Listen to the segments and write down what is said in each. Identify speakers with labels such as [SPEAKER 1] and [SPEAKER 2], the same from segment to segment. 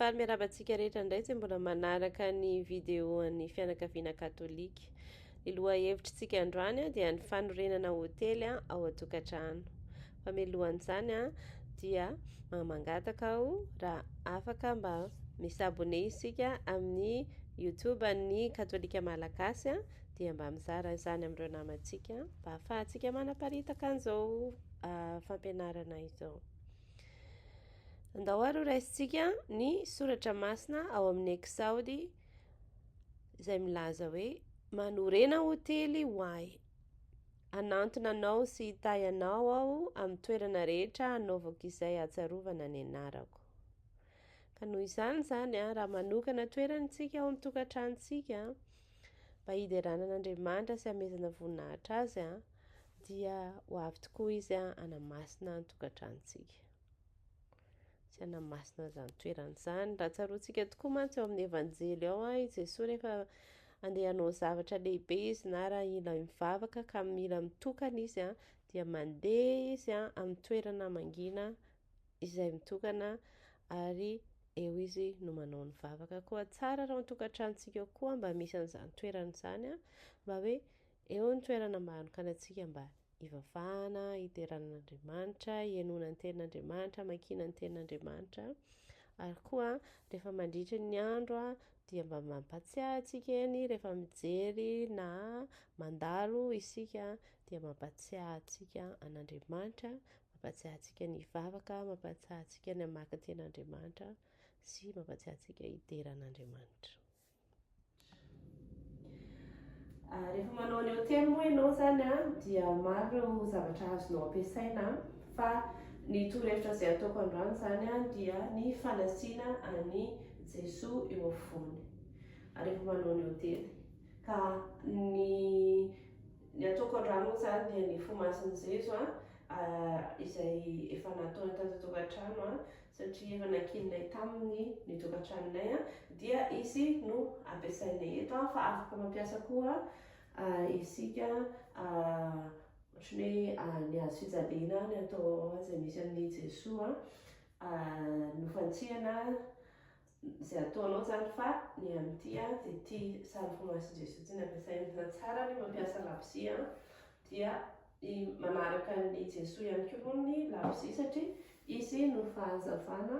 [SPEAKER 1] Faly miarahaba antsika rehetra indray izay mbola manaraka ny vidéo an'ny fianakaviana katolika. Ny lohahevitritsika androany dia ny fanorenana hotely ao an-tokantrano. Fa mialohan'izany dia mangataka aho raha afaka mba mi-s'abonner isika amin'ny YouTube an'ny Katolika Malagasy dia mba mizara izany amin'ireo namantsika mba ahafahantsika manaparitaka an'izao fampianarana izao. Andao ary ho raisintsika ny soratra masina ao amin'ny Eksaody izay milaza hoe manorena hotely ho ahy. Hanantona anao sy hitahy anao aho amin'ny toerana rehetra hanaovako izay hahatsiarovana ny anarako. Ka noho izany izany, raha manokana toerana isika ao amin'ny tokantranontsika mba hiderana an'Andriamanitra sy hamezana voninahitra azy, dia ho avy tokoa izy hanamasina ny tokantranontsika sy hanamasina izany toerana izany. Raha tsaroantsika tokoa mantsy ao amin'ny Evanjely ao i Jesoa rehefa andeha hanao zavatra lehibe izy na raha hila mivavaka ka mila mitokana izy dia mandeha izy amin'ny toerana mangina izay mitokana ary eo izy no manao ny vavaka. Koa tsara raha ao an-tokantranontsika koa mba misy an'izany toerana izany mba hoe Eo ny toerana mba hanokanantsika mba hivavahana, hiderana an'Andriamanitra, hihenoana ny tenin'Andriamanitra, hamakiana ny tenin'Andriamanitra. Ary koa rehefa mandritra ny andro dia mba mampatsiahy antsika eny rehefa mijery na mandalo isika dia mampatsiahy antsika an'Andriamanitra, mampatsiahy antsika ny hivavaka, mampatsiahy antsika ny hamaky ny tenin'Andriamanitra sy mampatsiahy antsika hidera an'Andriamanitra. Rehefa manao ny hotely moa ianao izany dia maro ireo zavatra azonao ampiasaina fa ny torohevitra izay ataoko androany izany dia ny fanasiana an'i Jesoa eo afovoany rehefa manao ny hotely. Ka ny ny ataoko androany moa izany dia ny fo masin'i Jeso izay efa nataony tato an-tokantrano satria efa nankininay taminy ny tokantranonay dia izy no ampiasainay eto fa afaka mampiasa koa isika ohatran'ny hoe ny hazo fijaliana ny atao izay misy an'i Jesoa nofantsihana izay ataonao izany fa ny amin'ity dia ity sary fo masin'i Jesoa ity no ampiasaina. Tsara ny mampiasa labozia dia manaraka an'i Jesoa ihany koa moa ny labozia satria Izy no fahazavana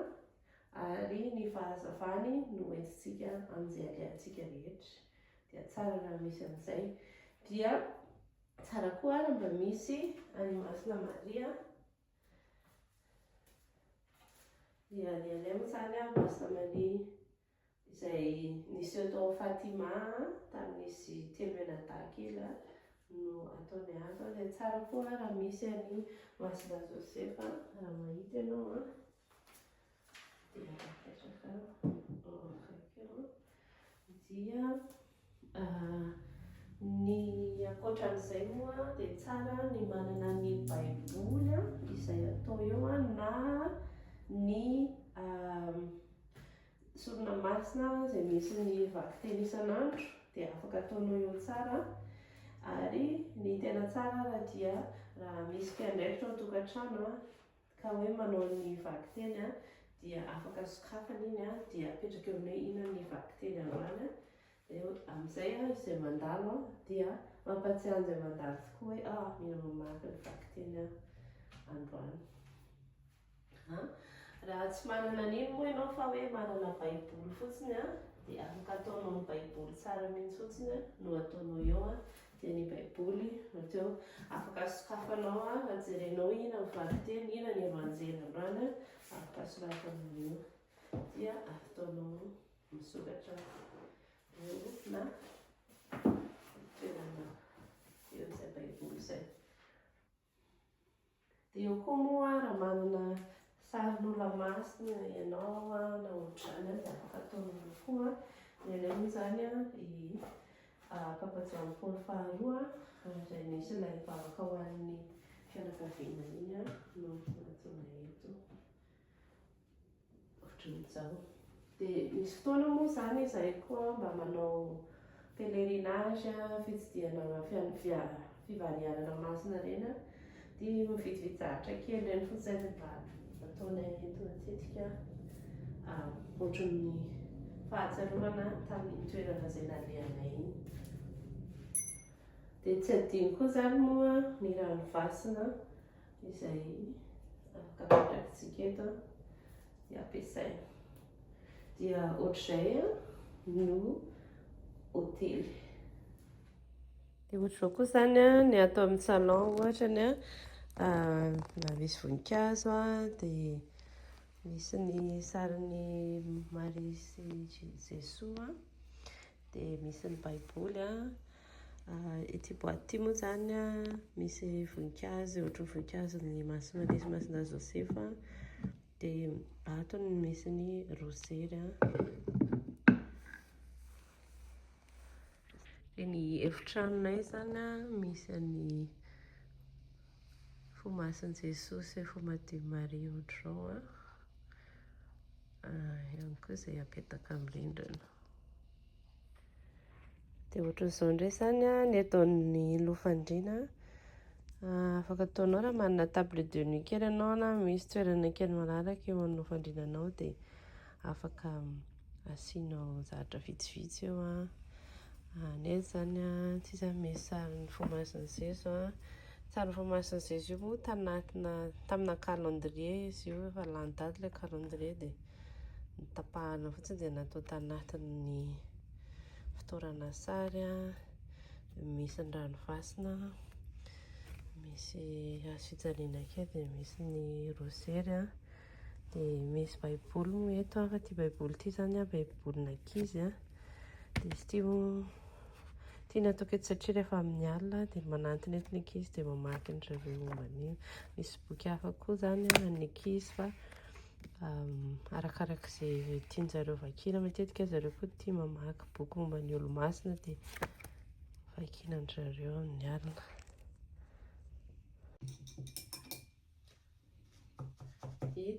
[SPEAKER 1] ary ny fahazavany no entintsika amin'izay alehantsika rehetra. Dia tsara raha misy an'izay. Dia tsara koa ary mba misy an'i Masina Maria. Dia ny anay moa izany Masina Maria izay niseho tao Fatima tamin'izy telo mianadahy kely no ataonay ato. Dia tsara koa raha misy an'i Masina Josefa, raha mahita ianao an, dia apetraka eo akaiky eo. Dia ny ankoatran'izay moa dia tsara ny manana ny baiboly izay atao eo na ny Sorona masina izay misy ny vakiteny isan'andro dia afaka ataonao eo tsara ary ny tena tsara ara dia raha misy mpiandraikitra ao an-tokantrano ka hoe manao ny vakiteny dia afaka sokafana iny dia apetraka eo amin'ny hoe inona ny vakiteny androany dia amin'izay izay mandalo dia mampatsiahy an'izay mandalo tokoa hoe ah mila mamaky ny vakiteny aho androany. An! Raha tsy manana an'iny moa ianao fa hoe manana baiboly fotsiny an, dia afaka ataonao ny baiboly tsara mihitsy fotsiny no ataonao eo an, dia ny baiboly no teo. Afaka sokafanao an, raha jerenao inona ny valinteny, inona ny evanjely androany an, afaka soratanao eo. Dia ataonao misokatra eo na toerana eo izay baiboly izay. Dia eo koa moa raha manana sarin'olona masina ianao na ohatr'izany dia afaka ataonao eo koa. Ny anay moa izany i Papa Joany Paoly faharoa izay nisy ilay vavaka ho an'ny fianakaviana iny no nataonay eto. Ohatran'izao. Dia misy fotoana moa izany izahay koa mba manao pèlerinage, fitsidihana fivarianana masina ireny an, dia mividividy zavatra kely ireny fotsiny mba ataonay eto matetika. Ohatran'ny fahatsiarovana tamin'iny toerana izay nalehanay iny. Dia tsy adino koa izany moa ny rano vasina izay afaka apetrakitsika eto dia ampiasaina. Dia ohatr'izay no hotely. Dia ohatr'izao koa izany ny ato amin'ny salon ohatra ny misy voninkazo dia misy ny sarin'i Maria sy Jesoa dia misy ny baiboly. Ity boaty ity moa izany misy voninkazo ohatran'ny voninkazon'i Masina Maria sy Masina Josefa dia ato no misy ny rozery. Dia ny efitranonay izany misy an'ny Fo Masin'i Jesoa sy Fo Madion'i Maria ohatr'izao an. Ihany koa izay apetaka amin'ny rindrina. Dia ohatran'izao indray izany ny eto amin'ny lofandriana. Afaka ataonao raha manana table de nuit kely ianao na misy toerana kely malalaka eo amin'ny lofandriananao dia afaka asianao zavatra vitsivitsy eo an. Ny eto izany an, ity izany misy sarin'ny fo masin'i Jeso an. Sarin'ny fo masin'i Jeso io moa tanatina tamina calendrier izy io, efa lany daty ilay calendrier dia notapahana fotsiny dia natao tanatin'ny fitoerana sary an. Misy ny rano fasina, misy hazo fijaliana kely dia misy ny rozery an. Dia misy baiboly moa eto fa ity baiboly ity izany an baibolin'ankizy an. Dia izy ity moa ity nataoko eto satria rehefa amin'ny alina dia manantona eto ny ankizy dia mamaky an-dry zareo momba an'iny. Misy boky hafa koa izany an an'ny ankizy fa arakaraka izay tian-jareo vakiana. Matetika zareo koa tia mamaky boky momba ny olomasina dia vakiana an-dry zareo amin'ny alina. Dia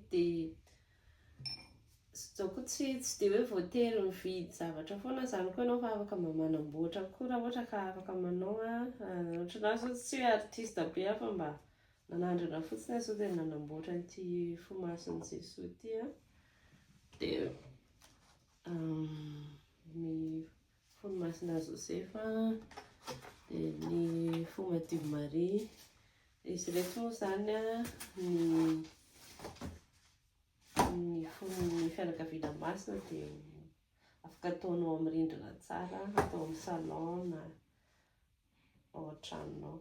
[SPEAKER 1] izao koa tsy tsy dia hoe voatery mividy zavatra foana izany koa ianao fa afaka mba manamboatra koa raha ohatra ka afaka manao an. Ohatranà izao tsy hoe artiste be aho fa mba nanandrana fotsiny aho izao dia nanamboatra an'ity fo masin'i Jesoa ity an. Dia ny fon'i Masina Josefa, dia ny fo madion'i Maria. Izy ireto moa izany ny ny fon'ny fianakaviana masina dia afaka ataonao amin'ny rindrina tsara, atao amin'ny salon na ao an-tranonao.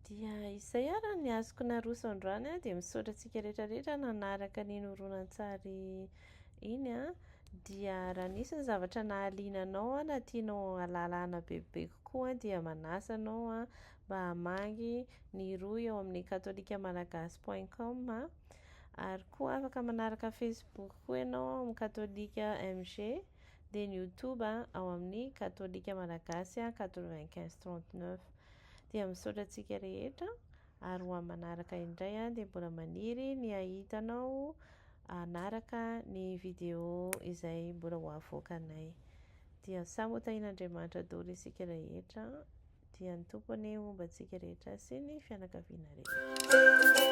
[SPEAKER 1] Dia izay ary ny azoko naroso androany dia misaotra antsika rehetra rehetra nanaraka an'iny horonantsary iny dia raha nisy ny zavatra nahaliana anao na tianao hahalalana bebe kokoa dia manasa anao mba hamangy ny rohy ao amin'ny katolika malagasy point com ary koa afaka manaraka facebook koa ianao ao amin'ny katolika MG dia ny youtube ao amin'ny katolika malagasy 95 39 Dia misaotra antsika rehetra ary ho amin'ny manaraka indray dia mbola maniry ny hahita anao hanaraka ny vidéo izay mbola ho avoakanay. Dia samy ho tahian'Andriamanitra daholo isika rehetra. Dia ny Tompo anie homba antsika rehetra sy ny fianakaviana rehetra.